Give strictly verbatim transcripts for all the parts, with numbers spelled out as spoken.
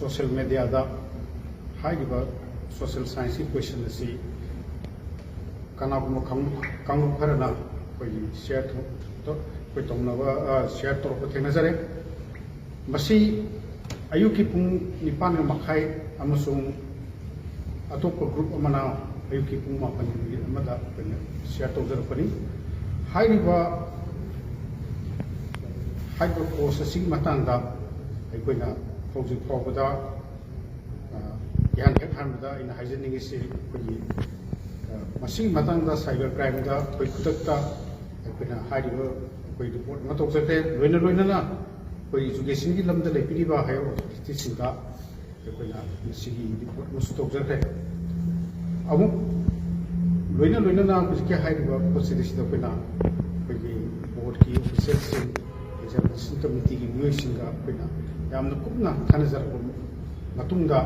Social ꯃꯦꯗꯤꯌꯥꯗ ꯍꯥꯏꯔꯤꯕ social ꯁꯥꯏꯟꯁꯀꯤ ꯀꯣꯏꯁꯟ ꯑꯁꯤ ꯀꯅꯥꯒꯨꯝꯕ ꯀꯥꯡꯂꯨꯞ ꯈꯔꯅ ꯑꯩꯈꯣꯏꯒꯤ ꯁꯤꯌꯔ ꯑꯩꯈꯣꯏ ꯇꯧꯅꯕ ꯁꯤꯌꯔ ꯇꯧꯔꯛꯄ ꯊꯦꯡꯅꯖꯔꯦ꯫ ꯃꯁꯤ ꯑꯌꯨꯛꯀꯤ ꯄꯨꯡ ꯅꯤꯄꯥꯟꯒ ꯃꯈꯥꯏ ꯑꯃꯁꯨꯡ ꯑꯇꯣꯞꯄ ꯒ꯭ꯔꯨꯞ ꯑꯃꯅ ꯑꯌꯨꯛꯀꯤ ꯄꯨꯡ ꯃꯥꯄꯟꯒꯤ ꯃꯤꯅꯤꯠ ꯑꯃꯗ ꯑꯩꯈꯣꯏꯅ ꯁꯤꯌꯔ ꯇꯧꯖꯔꯛꯄꯅꯤ꯫ ꯍꯥꯏꯔꯤꯕ ꯍꯥꯏꯔꯤꯕ ꯄꯣꯁ ꯑꯁꯤꯒꯤ ꯃꯇꯥꯡꯗ ꯑꯩꯈꯣꯏꯅ ꯍꯧꯖꯤꯛ ꯐꯥꯎꯕꯗ ꯏꯍꯥꯟ ꯍꯦꯛ ꯍꯥꯟꯕꯗ ꯑꯩꯅ ꯍꯥꯏꯖꯅꯤꯡꯉꯤꯁꯤ ꯑꯩꯈꯣꯏꯒꯤ ꯃꯁꯤꯒꯤ ꯃꯇꯥꯡꯗ ꯁꯥꯏꯕꯔ ꯀ꯭ꯔꯥꯏꯝꯗ ꯑꯩꯈꯣꯏ ꯈꯨꯗꯛꯇ ꯑꯩꯈꯣꯏꯅ ꯍꯥꯏꯔꯤꯕ ꯑꯩꯈꯣꯏ ꯔꯤꯄꯣꯔꯠ ꯑꯃ ꯇꯧꯖꯈ꯭ꯔꯦ꯫ ꯂꯣꯏꯅ ꯂꯣꯏꯅꯅ ꯑꯩꯈꯣꯏ ꯏꯖꯨꯀꯦꯁꯟꯒꯤ ꯂꯝꯗ ꯂꯩꯕꯤꯔꯤꯕ ꯍꯥꯏꯌꯔ ꯑꯣꯊꯣꯔꯤꯇꯤꯁꯤꯡꯗ ꯑꯩꯈꯣꯏꯅ ꯃꯁꯤꯒꯤ ꯔꯤꯄꯣꯔꯠ ꯑꯃꯁꯨ ꯇꯧꯖꯈ꯭ꯔꯦ꯫ ꯑꯃꯨꯛ ꯂꯣꯏꯅ ꯂꯣꯏꯅꯅ ꯍꯧꯖꯤꯛꯀꯤ ꯍꯥꯏꯔꯤꯕ ꯄꯣꯠꯁꯤꯗꯩꯁꯤꯗ ꯑꯩꯈꯣꯏꯅ ꯑꯩꯈꯣꯏꯒꯤ ꯕꯣꯔꯗꯀꯤ ꯑꯣꯐꯤꯁꯤꯌꯦꯜꯁꯤꯡ, ꯑꯦꯛꯖꯥꯃꯤꯅꯦꯁꯟ ꯀꯃꯤꯇꯤꯒꯤ ꯃꯤꯑꯣꯏꯁꯤꯡꯒ ꯑꯩꯈꯣꯏꯅ ꯌꯥꯝꯅ ꯀꯨꯞꯅ ꯈꯟꯅꯖꯔꯕ ꯃꯇꯨꯡꯗ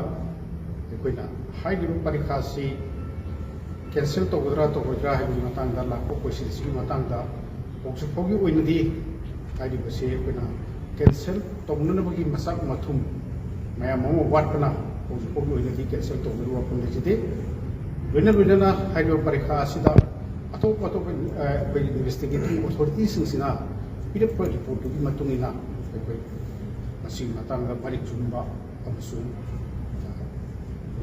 ꯑꯩꯈꯣꯏꯅ ꯍꯥꯏꯔꯤꯕ ꯄꯔꯤꯈꯥꯁꯤ ꯀꯦꯟꯁꯦꯜ ꯇꯧꯒꯗ꯭ꯔꯥ ꯇꯧꯔꯣꯏꯗ꯭ꯔꯥ ꯍꯥꯏꯕꯒꯤ ꯃꯇꯥꯡꯗ ꯂꯥꯛꯄ ꯀꯣꯏꯁꯟꯁꯤꯒꯤ ꯃꯇꯥꯡꯗ ꯍꯧꯖꯤꯛ ꯐꯥꯎꯒꯤ ꯑꯣꯏꯅꯗꯤ ꯍꯥꯏꯔꯤꯕꯁꯤ ꯑꯩꯈꯣꯏꯅ ꯀꯦꯟꯁꯦꯜ ꯇꯧꯅꯅꯕꯒꯤ ꯃꯆꯥꯛ ꯃꯊꯨꯝ ꯃꯌꯥꯝ ꯑꯃ ꯋꯥꯠꯄꯅ ꯍꯧꯖꯤꯛ ꯐꯥꯎꯒꯤ ꯑꯣꯏꯅꯗꯤ ꯀꯦꯟꯁꯦꯜ ꯇꯧꯅꯕꯒꯤ ꯋꯥꯐꯝ ꯂꯩꯖꯗꯦ꯫ ꯂꯣꯏꯅ ꯂꯣꯏꯅꯅ ꯍꯥꯏꯔꯤꯕ ꯄꯔꯤꯈꯥ ꯑꯁꯤꯗ ꯑꯇꯣꯞ ꯑꯇꯣꯞꯄ ꯑꯩꯈꯣꯏ ꯏꯟꯚꯦꯁꯇꯤꯒꯦꯇꯤꯡ ꯑꯣꯊꯣꯔꯤꯇꯤꯁꯤꯡꯁꯤꯅ ꯄꯤꯔꯛꯄ ꯔꯤꯄꯣꯔꯠꯇꯨꯒꯤ ꯃꯇꯨꯡ ꯏꯟꯅ ꯑꯩꯈꯣꯏ ꯃꯁꯤꯒꯤ ꯃꯇꯥꯡꯗ ꯃꯔꯤꯛ ꯆꯨꯝꯕ ꯑꯃꯁꯨꯡ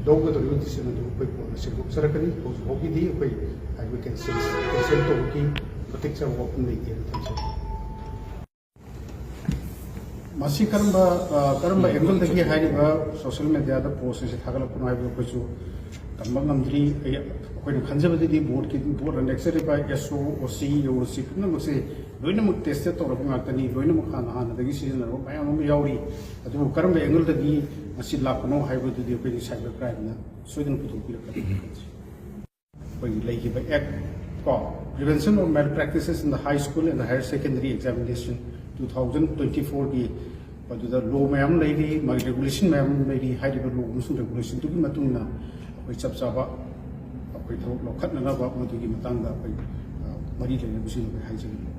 ꯂꯧꯒꯗꯧꯔꯤꯕ ꯗꯤꯁꯤꯖꯟ ꯑꯗꯨ ꯑꯩꯈꯣꯏ ꯀꯣꯟꯅ ꯁꯦꯝꯗꯣꯛꯆꯔꯛꯀꯅꯤ꯫ ꯍꯧꯖꯤꯛ ꯐꯥꯎꯒꯤꯗꯤ ꯑꯩꯈꯣꯏ ꯍꯥꯏꯔꯤꯕ ꯀꯦꯟꯁꯦꯜ ꯀꯦꯟꯁꯦꯜ ꯇꯧꯕꯒꯤ ꯃꯇꯤꯛ ꯆꯥꯕ ꯋꯥꯐꯝ ꯂꯩꯇꯦꯅ ꯊꯝꯖꯒꯦ꯫ ꯃꯁꯤ ꯀꯔꯝꯕ ꯀꯔꯝꯕ ꯑꯦꯡꯒꯜꯗꯒꯤ ꯍꯥꯏꯔꯤꯕ ꯁꯣꯁꯤꯌꯦꯜ ꯃꯦꯗꯤꯌꯥꯗ ꯄꯣꯁ ꯑꯁꯤ ꯊꯥꯒꯠꯂꯛꯄꯅꯣ ꯍꯥꯏꯕꯗꯨ ꯑꯩꯈꯣꯏꯁꯨ ꯇꯝꯕ ꯉꯝꯗ꯭ꯔꯤ꯫ ꯑꯩꯈꯣꯏꯅ ꯈꯟꯖꯕꯗꯗꯤ ꯕꯣꯔꯗꯀꯤ ꯕꯣꯔꯗꯅ ꯅꯦꯛꯆꯔꯤꯕ ꯑꯦꯁ ꯑꯣ, ꯑꯣ ꯁꯤ, ꯑꯣ ꯁꯤ ꯄꯨꯝꯅꯃꯛꯁꯦ ꯂꯣꯏꯅꯃꯛ ꯇꯦꯁꯇꯦꯠ ꯇꯧꯔꯕ ꯉꯥꯛꯇꯅꯤ꯫ ꯂꯣꯏꯅꯃꯛ ꯍꯥꯟꯅ ꯍꯥꯟꯅꯗꯒꯤ ꯁꯤꯖꯤꯟꯅꯔꯕ ꯃꯌꯥꯝ ꯑꯃ ꯌꯥꯎꯔꯤ꯫ ꯑꯗꯨꯕꯨ ꯀꯔꯝꯕ ꯑꯦꯡꯒꯜꯗꯒꯤ ꯃꯁꯤ ꯂꯥꯛꯄꯅꯣ ꯍꯥꯏꯕꯗꯨꯗꯤ ꯑꯩꯈꯣꯏꯒꯤ ꯁꯥꯏꯕꯔ ꯀ꯭ꯔꯥꯏꯝꯅ ꯁꯣꯏꯗꯅ ꯄꯨꯊꯣꯛꯄꯤꯔꯛꯀꯅꯤ꯫ ꯑꯩꯈꯣꯏꯒꯤ ꯂꯩꯈꯤꯕ ꯑꯦꯛ ꯀꯣ, Prevention of Malpractices in the High School and Higher Secondary Examination two thousand twenty fourꯒꯤ ꯑꯗꯨꯗ ꯂꯣ ꯃꯌꯥꯝ ꯂꯩꯔꯤ, ꯃꯥꯒꯤ ꯔꯦꯒꯨꯂꯦꯁꯟ ꯃꯌꯥꯝ ꯂꯩꯔꯤ꯫ ꯍꯥꯏꯔꯤꯕ ꯂꯣ ꯑꯃꯁꯨꯡ ꯔꯦꯒꯨꯂꯦꯁꯟꯗꯨꯒꯤ ꯃꯇꯨꯡ ꯏꯟꯅ ꯑꯩꯈꯣꯏ ꯆꯞ ꯆꯥꯕ ꯑꯩꯈꯣꯏ ꯊꯕꯛ ꯂꯧꯈꯠꯅꯅꯕ ꯃꯗꯨꯒꯤ ꯃꯇꯥꯡꯗ ꯑꯩꯈꯣꯏ ꯃꯔꯤ ꯂꯩꯅꯕꯁꯤꯡ ꯑꯩꯈꯣꯏ ꯍꯥꯏꯖꯒꯦ꯫